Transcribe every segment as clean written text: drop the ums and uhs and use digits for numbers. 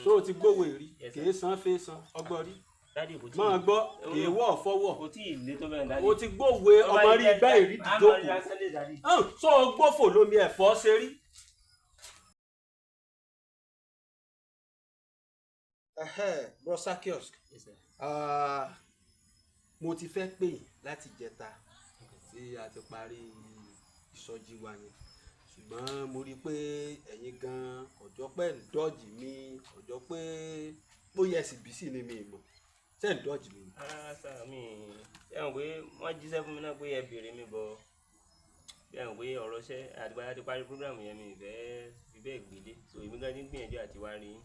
Tó o ti gbówó èrí kì í san fẹ́ san ọgbọ́n rí. Máa gbọ́ kì í wọ́ fọwọ́. O ti gbówó ọmọ rí igbá ìrí dìjókòó. Tó o gbófò lómi ẹ̀fọ́ ṣe rí. Bro Sakios, mo ti fẹ́ pè yín láti jẹta tí a ti parí ìsọjí wa yẹn, ṣùgbọ́n mo rí i pé ẹ̀yin gan ọjọ́ pé ń dọ́jì mi, ọjọ́ pé bóyá ẹ̀sìn bísí ni mi mọ̀, ṣé ń dọ́jì mi. Rárá sá, mi ẹ hàn pé wọ́n jíṣẹ́ fún mi náà pé ẹ béèrè mi bọ̀, ẹ hàn pé ọ̀rọ̀ ṣẹ́ àtìgbà láti parí program yẹn mi ìfẹ́ fi bẹ́ẹ̀ gbélé, so èmi gan ti ń gbìyànjú àti wá rí yín,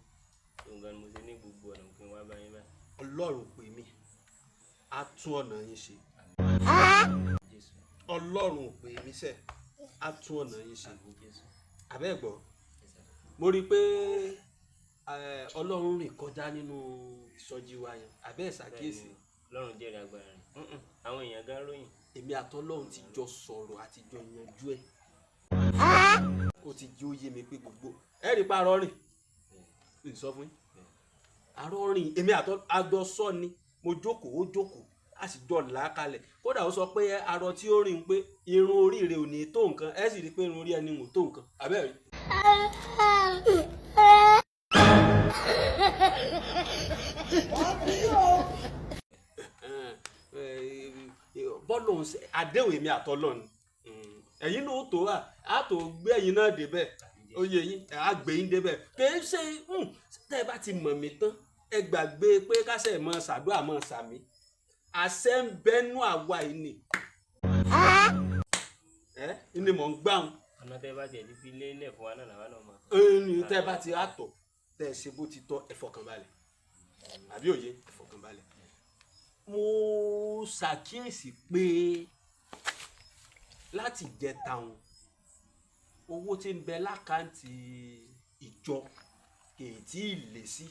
so nǹkan ni mo ṣe ní gbogbo ọ̀nà kí n wá bá yín báyìí. Ọlọ́run pè mí, á tún ọ̀nà yín ṣe. Ọlọ́run pè mí sẹ́, á tún ọ̀nà yín ṣe. Àbẹ́ẹ̀gbọ́, mo rí i pé Ọlọ́run rìn kọjá nínú ìsọjí wa yẹn, àbẹ́ ẹ̀ ṣàkíyèsí. Ọlọ́run jẹ́rìí agbára rẹ̀, àwọn èèyàn gan ròyìn. Èmi àtọlọ́run ti jọ sọ̀rọ̀ àti jọ yanjú ẹ̀. Ó ti jí ó yé mi pé gbogbo ẹ rí i pa arọ́ rìn, n sọ fún yín, arọ́ rìn èmi àjọsọ ni, mo jókòó ó jókòó, a sì jọ là á kalẹ̀. Kódà ó sọ pé arọ tí ó rìn pé irun orí rẹ̀ ò ní tó nǹkan, ẹ sì rí i pé irun orí ẹni ò tó nǹkan, àbẹ́ rí. Bọ́ọ̀lù àdéhùn èmi àtọ́lọ́ ni, ẹ̀yin náà ó tó à tó gbé ẹ̀yin náà débẹ̀, ó yẹ yín, á gbé yín débẹ̀. Kì í ṣe tẹ́ ẹ bá ti mọ̀ mí tán, ẹ gbàgbé pé kásẹ̀ mọ ṣàdúrà mọ sàmí, àṣẹ ń bẹnu àwa yìí ni ẹ ní mò ń gbà wọn. Ọ̀nà tẹ́ bá tiẹ̀ ti fi lélẹ̀ fún wa náà làwa náà mọ̀. Ẹni tẹ́ bá ti àtọ̀ tẹ́ ẹ ṣe bó ti tọ́, ẹ fọkànbalẹ̀, àbí òye, ẹ fọkànbalẹ̀. Mo ṣàkíyèsí pé láti jẹta wọn, owó tí ń bẹ lákàntì ìjọ kì í tí ì lé sí.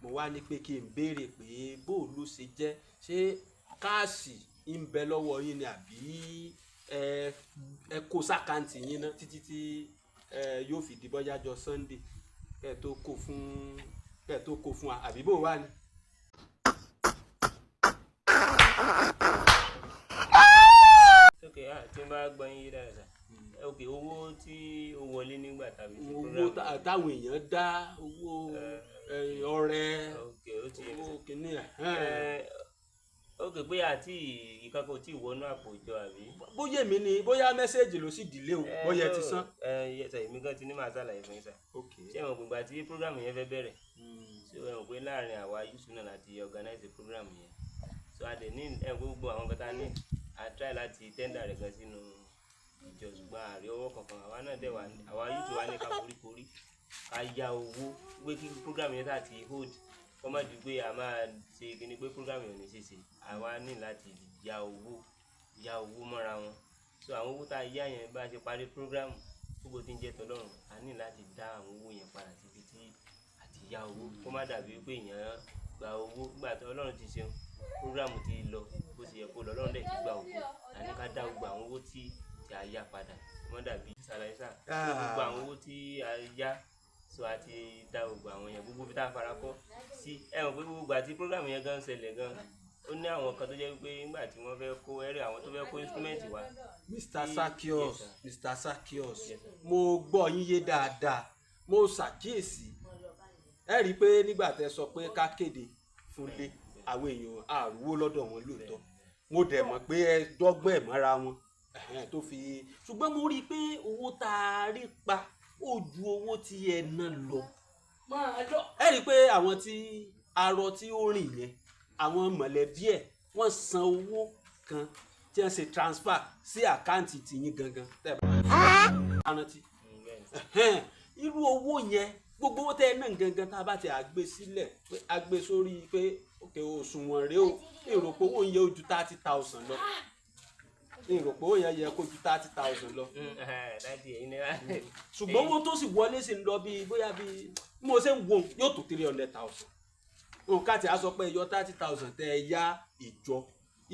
Mo wá ní pé kí n béèrè pé bó ló ṣe jẹ́, ṣé káàsì ń bẹ lọ́wọ́ yín ni àbí ẹ kó sákàǹtì yín ná títí tí yóò fi di bọ́yá jọ Sunday kẹ́ ẹ tó kó fún wa, àbí bó wà ní. Ok, tí n bá gbọ́ yín dáadáa sá. Ok, owó tí ó wọlé nígbà tàbí sí owó táwọn èèyàn dá, owó ọrẹ, owó kìíní ẹ. Ok, pé àti ìkankan ò tí ì wọnú àpò ìjọ àbí. Bóyá èmi ni, bóyá mẹ́sẹ̀gì ló sì dìlé o, bóyá ẹ ti san. Ẹ èmi gan ti ní màá ṣàlàyé fún yín sá. Ṣé ẹ mọ̀ pé ìgbà tí program yẹn fẹ́ bẹ̀rẹ̀, ṣé ẹ mọ̀ pé láàrin àwa youth náà láti organize program yẹn, so a dẹ̀ ní gbogbo àwọn kan tá a ní, a try láti tender rẹ̀ gan sínú ìjọ, ṣùgbọ́n àrí ọwọ́ kankan. Àwa náà dẹ̀ wà, àwa youth wa ní ká foríkorí ká ya owó pé kí program yẹn láti hold, kọ́ má di pé a máa ṣe kíni pé program yẹn ò ní ṣeéṣe. Àwa ní láti ya owó mọ́ra wọn. So àwọn owó tá a yá yẹn, bá a ṣe parí program, gbogbo tí ń jẹ́ tọlọ́run, a ní láti dá àwọn owó yẹn padà síbi tí a ti ya owó, kó má dàbí pé èèyàn gba owó. Nígbà tí Ọlọ́run ti ṣeun, program ti lọ bó ṣe yẹ kó lọ, Ọlọ́run dẹ̀ ti gba owó, a ní ká dá gbogbo àwọn owó tí a yá padà, kó má dàbí ṣàlàyé sá. Gbogbo àwọn owó tí a yá, so a ti dá gbogbo àwọn yẹn, gbogbo bí tá a fara kọ́ sí. Ẹ mọ̀ pé gbogbo àti program yẹn gan ṣẹlẹ̀ gan, ó ní àwọn kan tó jẹ́ pé nígbà tí wọ́n fẹ́ kó ẹrẹ́ àwọn tó fẹ́ kó instrument wá. Mr. Sakios, Mr. Sakios, mo gbọ́ yín yé dáadáa, mo ṣàkíyèsí. Ẹ rí i pé nígbà tẹ́ sọ pé ká kéde fúnlé, àwọn èèyàn àrùwó lọ́dọ̀ wọn lóòótọ́, mo dẹ̀ mọ̀ pé ẹ dọ́gbọ́n ẹ̀ mọ́ra wọn tó fi, ṣùgbọ́n mo rí i pé owó tá a rí pa ó ju owó tí ẹ ná lọ. Ẹ rí i pé àwọn tí arọ tí ó rìn yẹn, àwọn mọ̀lẹ́bí ẹ̀ wọ́n san owó kan tí wọ́n ṣe transfer sí àkáǹtì tìyín gangan tẹ́ ẹ bá rántí. Irú owó yẹn, gbogbo owó tẹ́ ẹ náà gangan tá a bá ti àgbé sílẹ̀, pé a gbé sórí pé òkè òṣùwọ̀n rèé o, èrò pé owó yẹn ó ju 30,000 lọ, èrò pé owó yẹn yẹ kó ju 30,000 lọ. Ṣùgbọ́n owó tó sì wọlé sí ń lọ bíi bóyá bíi mo ṣe ń wo yóò tó 300,000. Nǹkan tí a sọ pé yọ 30,000 tẹ ẹ yá ìjọ,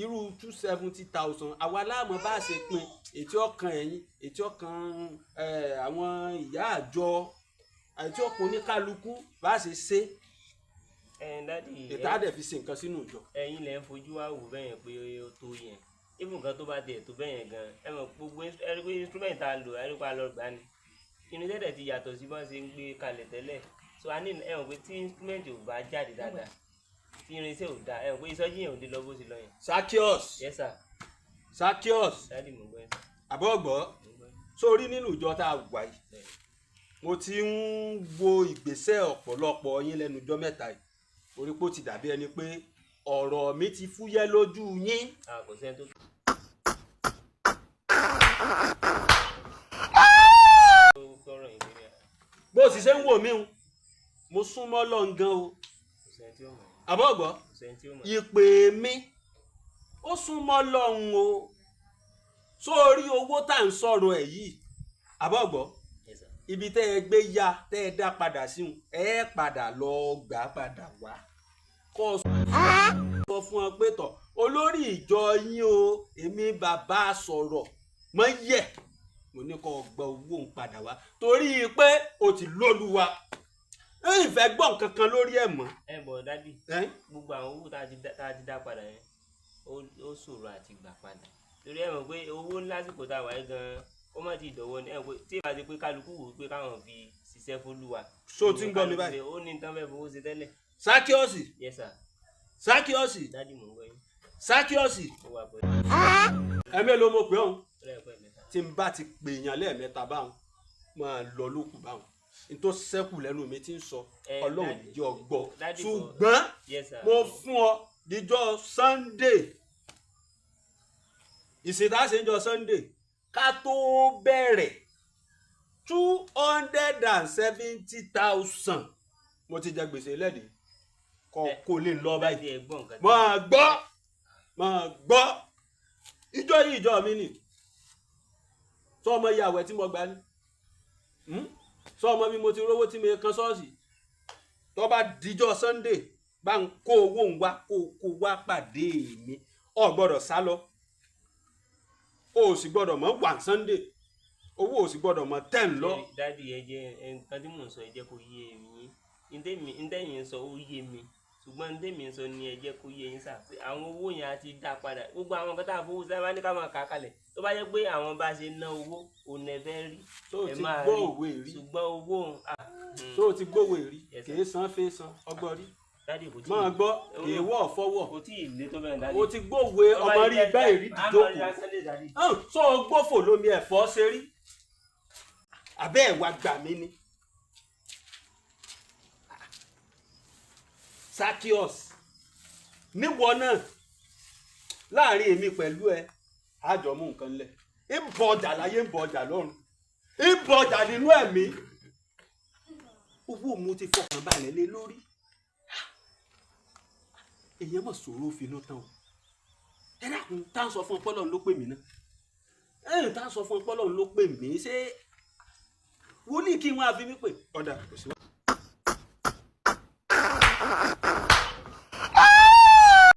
irú 270,000 àwa láàmú bá a ṣe pín, ètí ọkàn ẹ̀yìn, ètí ọkàn àwọn ìyá àjọ, Àti ọkùnrin oníkálukú bá ṣe ṣe Ẹ daddy, ìta dẹ̀ fi ṣe nǹkan sínú ìjọ. Ẹ̀yin lẹ ń fojú wá wò bẹ́yẹn pé ó tó yẹn. Even nǹkan tó bá tiẹ̀ tó bẹ́yẹn gan, ẹ mọ̀ gbogbo ẹ rí pé instrument tá a lò, ẹ rí pé a lọ gbà ni. Irinṣẹ́ dẹ̀ ti yàtọ̀ sí bọ́n ṣe ń gbé kalẹ̀ tẹ́lẹ̀. So a ní, ẹ mọ̀ pé tí instrument ò bá jáde dáadáa, tí irinṣẹ́ ò dáa, ẹ mọ̀ pé ìsọjí yẹn ò dé lọ bó ṣe lọ yẹn. Sakios. Yes sir. Sakios. Daddy, mo gbọ́ yín. Àbọ̀gbọ́. Mo gbọ́ yín. Sórí nínú ìjọ tá a wà yìí, mo ti ń wo ìgbésẹ̀ ọ̀pọ̀lọpọ̀ yín lẹ́nu ọjọ́ mẹ́ta yìí. Orí pé ó ti dàbí ẹni pé ọ̀rọ̀ mi ti fúyẹ́ lójú yín. A kò sẹ́ni tó tọrọ yín pé Bó sì ṣe ń wò mí o, mo súnmọ́ Ọlọ́run gan o. Kò sẹ́ni tí ó mọ̀. Àbọ̀gbọ́. Kò sẹ́ni tí ó mọ̀. Ìpè mi ó súnmọ́ Ọlọ́run o. Sórí owó tá à ń sọ̀rọ̀ ẹ̀ yìí, àbọ̀gbọ́. Yes sir. Ibi tẹ́ ẹ gbé ya tẹ́ ẹ dá padà sí un, ẹ padà lọ gbà padà wá. Kọ́ ọ sọ fún ọ pé tọ̀ olórí ìjọ yín o, èmi bàbá sọ̀rọ̀ mọ́ yẹ̀, mo ní kó gba owó òun padà wá torí pé o ti lóluwa. Ń fẹ́ gbọ́ nǹkan kan lórí ẹ̀ mọ́. Ẹ bọ̀ daddy, Ẹ́? gbogbo àwọn owó tá a ti dá padà yẹn, ó ṣòro àti gbà padà. Torí ẹ mọ̀ pé owó lásìkò tá a wà yìí gan-an, ó má ti dọ̀wọ́ ni. Ẹ mọ̀ pé tí ìbá ti pé kálukú wò ó pé káwọn fi ṣiṣẹ́ fólúwa. Ṣó o ti ń gbọ́ mi báyìí? Ó ní tán fẹ́ fowó ṣe tẹ́lẹ̀. Sákíọ́sì. Yes sir. Sákíọ́sì. Daddy, mò ń gbọ́ yín. Sákíọ́sì. Ó wà pẹ̀lú. Ẹ mélòó mo pè ọ́n? Lẹ́ẹ̀pẹ́ mẹ́ta. Tí n bá ti pè yàn lẹ́ẹ̀mẹ́ta báwọn, máa lọ lókù báwọn. N tó ṣẹ́kù lẹ́nu mi ti ń sọ, Ẹ, Ọlọ́run daddy, jẹ́ ọ gbọ́. daddy. Ṣùgbọ́n Yes sir. mo fún ọ díjọ́ Sunday, ìsìntáṣe ń jọ Sunday, ká tó bẹ̀rẹ̀, 270,000 mo ti jẹ gbèsè lẹ́dìí kọ kó lè lọ báyìí. Daddy, ẹ gbọ́ nǹkan tí Máa gbọ́, máa gbọ́, ìjọ yìí ìjọ mi nì. Sọ ọmọ ìyàwó ẹ tí mo gbà ní. Sọ ọmọ mi mo ti rówó tí mi kan ṣọ́ọ̀ṣì. Tó bá dijọ́ Sunday, bá ń kó owó ń wá, kó kó wá pàdé mi. O gbọ́dọ̀ sá lọ, o ò sì gbọ́dọ̀ mọ́ wà Sunday, owó ò sì gbọ́dọ̀ mọ́ tẹ̀ ń lọ. Daddy, ẹ jẹ́ nǹkan tí mò ń sọ, ẹ jẹ́ kó yé yín. Ntẹ́yìn ń sọ ó yé mi, ṣùgbọ́n ntẹ́mi ń sọ ni ẹ jẹ́ kó yé yín sà pé àwọn owó yẹn a ti dá padà. Gbogbo àwọn nǹkan tá a fowó sábà ní ká máa kà á kalẹ̀, tó bá jẹ́ pé àwọn bá ṣe ná owó òun ẹ fẹ́ rí, Tó o ẹ ti máa gbọ́ rí. òwe rí? Ṣùgbọ́n owó òun, ah, Tó o ti gbówó rí? Yes, sir. Kì í san fẹ́ san ọgbọ́n rí. Daddy, kò tí Máa gbọ́, kì í wọ́ fọwọ́. Kò tí ì lé tó bẹ́ẹ̀, daddy. O ti gbówe ọmọ rí igbá ìrí dìjókòó. Sọ gbófò lómi ẹ̀fọ́ ṣe rí abẹ́ ẹ̀ wá gbà mí ni. Sakios, níwọ náà, láàrin èmi pẹ̀lú ẹ, àjọ mú nǹkan lẹ̀, ń bọ ọjà láyé, ń bọ ọjà lọ́run, ń bọ ọjà nínú ẹ̀mí. Owó mo ti fọkàn balẹ̀ lé lórí. Èèyàn mọ̀ sọ̀rọ̀ finú tán o. Ẹ dákun, tá à ń sọ fún ọpọlọ ló pè mí náà, ẹ̀yìn tá à ń sọ fún ọpọlọ ló pè mí, ṣé wòlíì kí wọ́n á fi mí pè ọ̀dà kò sí.